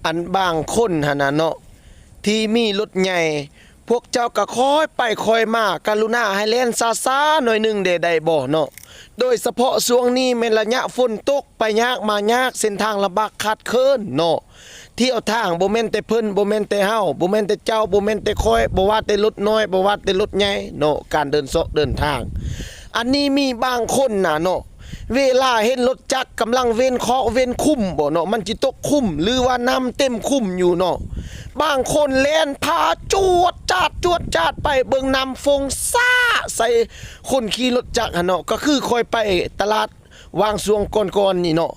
ອັນບາງຄົນຫັ້ນນະເນາະ ທີ່ມີລົດໃຫຍ່ ພວກເຈົ້າກໍຄ່ອຍໄປຄ່ອຍມາ ກະລຸນາໃຫ້ແລ່ນຊ້າໆໜ້ອຍໜຶ່ງແດ່ ໄດ້ບໍ່ເນາະ? ໂດຍສະເພາະຊ່ວງນີ້ແມ່ນໄລຍະຝົນຕົກ ໄປຍາກມາຍາກ ເສັ້ນທາງລຳບາກຄາດເຂີນເນາະ. ທ່ຽວທາງບໍ່ແມ່ນແຕ່ເພິ່ນ ບໍ່ແມ່ນແຕ່ເຮົາ ບໍ່ແມ່ນແຕ່ເຈົ້າ ບໍ່ແມ່ນແຕ່ຂ້ອຍ ບໍ່ວ່າແຕ່ລົດນ້ອຍ ບໍ່ວ່າແຕ່ລົດໃຫຍ່ເນາະ ການເດີນຊອກເດີນທາງ. ອັນນີ້ມີບາງຄົນນະເນາະ ເວລາເຫັນລົດຈັກກຳລັງເວັນເຄາະເວັນຂຸມບໍ່ເນາະ ມັນຊິຕົກຂຸມ ຫຼືວ່ານ້ຳເຕັມຂຸມຢູ່ເນາະ ບາງຄົນແລ່ນພາຈວດຈາດ ຈວດຈາດໄປ ເບິ່ງນ້ຳຟົງຊ້າໃສ່ຄົນຂີ່ລົດຈັກຫັ້ນເນາະ. ກໍຄືຂ້ອຍໄປຕະຫຼາດຫວ່າງຊ່ວງກ່ອນໆນີ້ເນາະ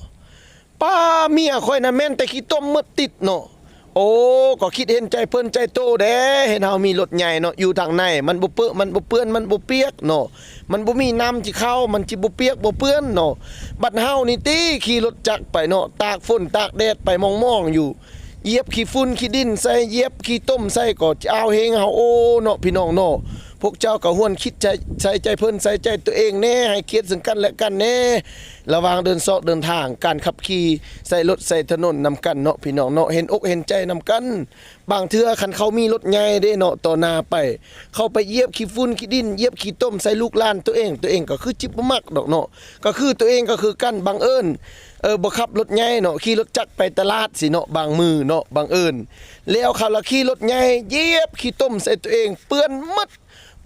ປ້າ ເມຍຂ້ອຍນະແມ່ນແຕ່ຂີ້ຕົມໝົດຕິດເນາະ. ໂອ້ ກໍຄິດເຫັນໃຈເພິ່ນໃຈໂຕແດ່ ເຫັນເຮົາມີລົດໃຫຍ່ເນາະ ຢູ່ທາງໃນ ມັນບໍ່ເປິ ມັນບໍ່ເປື້ອນ ມັນບໍ່ປຽກເນາະ ມັນບໍ່ມີນ້ຳຊິເຂົ້າ ມັນຊິບໍ່ປຽກບໍ່ເປື້ອນເນາະ. ບັດເຮົານີ້ຕິ ຂີ່ລົດຈັກໄປເນາະ ຕາກຝົນຕາກແດດໄປໝອງໆຢູ່ ຢຽບຂີ້ຝຸ່ນຂີ້ດິນໃສ່ ຢຽບຂີ້ຕົມໃສ່ ກໍຈະອ້າວເຮງເຮົາ ໂອ້ ເນາະ ພີ່ນ້ອງເນາະ. ພວກເຈົ້າກໍຮວນຄິດໃສ່ ໃສ່ໃຈເພິ່ນໃສ່ໃຈຕົວເອງແດ່ ໃຫ້ກຽດເຊິ່ງກັນແລະກັນແດ່ ລະຫວ່າງເດີນຊອກເດີນທາງ ການຂັບຂີ່ໃສ່ລົດໃສ່ຖະໜົນນຳກັນເນາະ ພີ່ນ້ອງເນາະ ເຫັນອົກເຫັນໃຈນຳກັນ. ບາງເທື່ອຄັນເຂົາມີລົດໃຫຍ່ເດ້ເນາະ ຕໍ່ໜ້າໄປ ເຂົາໄປຢຽບຂີ້ຝຸ່ນຂີ້ດິນ ຢຽບຂີ້ຕົມໃສ່ລູກຫຼານຕົວເອງ ຕົວເອງກໍຄືຈິບໍ່ມັກດອກເນາະ. ກໍຄືຕົວເອງກໍຄືກັນ ບັງເອີນ ເອີ ບໍ່ຂັບລົດໃຫຍ່ເນາະ ຂີ່ລົດຈັກໄປຕະຫຼາດຊີ້ເນາະ ບາງມື້ເນາະ ບັງເອີນ ແລ້ວເຂົາລະຂີ່ລົດໃຫຍ່ຢຽບຂີ້ຕົມໃສ່ຕົວເອງ ເປື້ອນໝົດ.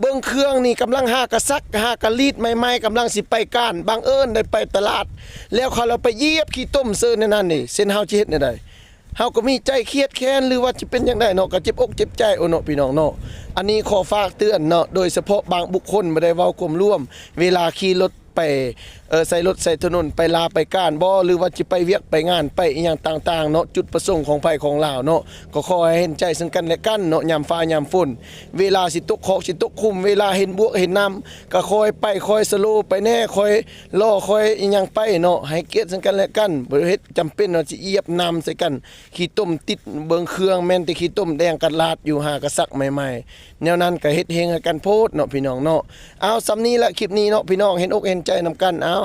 ເບິ່ງເຄື່ອງນີ້ກຳລັງຫາກະຊັກ ຫາກະລີດໃໝ່ໆ ກຳລັງຊິໄປການ ບັງເອີນໄດ້ໄປຕະຫຼາດ ແລ້ວເຂົາລະໄປຢຽບຂີ້ຕົມເຊີນໃນນັ້ນນີ້ ເຊັ່ນເຮົາຊິເຮັດແນວໃດ? ເຮົາກໍມີໃຈຄຽດແຄ້ນ ຫຼືວ່າຈະເປັນຈັ່ງໃດເນາະ ກໍເຈັບອົກເຈັບໃຈ ໂອເນາະ ພີ່ນ້ອງເນາະ. ອັນນີ້ຂໍຝາກເຕືອນເນາະ ໂດຍສະເພາະບາງບຸກຄົນ ບໍ່ໄດ້ເວົ້າຄວາມລວມ ເວລາຂີ່ລົດໄປ ເອີ ໃສ່ລົດໃສ່ຖະໜົນ ໄປລາໄປການບໍ ຫຼືວ່າຈະໄປວຽກໄປງານ ໄປອີ່ຫຍັງຕ່າງໆເນາະ ຈຸດປະສົງຂອງໃຜຂອງລາວເນາະ ກໍຂໍໃຫ້ເຫັນໃຈເຊິ່ງກັນແລະກັນເນາະ. ຍາມຟ້າຍາມຝົນ ເວລາຊິຕົກຄອກຊິຕົກຂຸມ ເວລາເຫັນບວກເຫັນນ້ຳ ກໍຄ່ອຍໄປ ຄ່ອຍສະໂລໄປແດ່ ຄ່ອຍລໍຄ່ອຍອີ່ຫຍັງໄປເນາະ ໃຫ້ກຽດເຊິ່ງກັນແລະກັນ. ບໍ່ເຮັດຈຳເປັນວ່າຊິຢຽບນ້ຳໃສ່ກັນ ຂີ້ຕົມຕິດເບິ່ງເຄື່ອງ ແມ່ນແຕ່ຂີ້ຕົມແດງກັດລາດຢູ່ ຫາກະຊັກໃໝ່ໆ ແນວນັ້ນກໍເຮັດເຮງໃຫ້ກັນໂພດເນາະ ພີ່ນ້ອງເນາະ. ເອົາ ສ່ຳນີ້ລະ ຄລິບນີ້ເນາະ ພີ່ນ້ອງ ເຫັນອົກເຫັນໃຈນຳກັນ ເອົາ.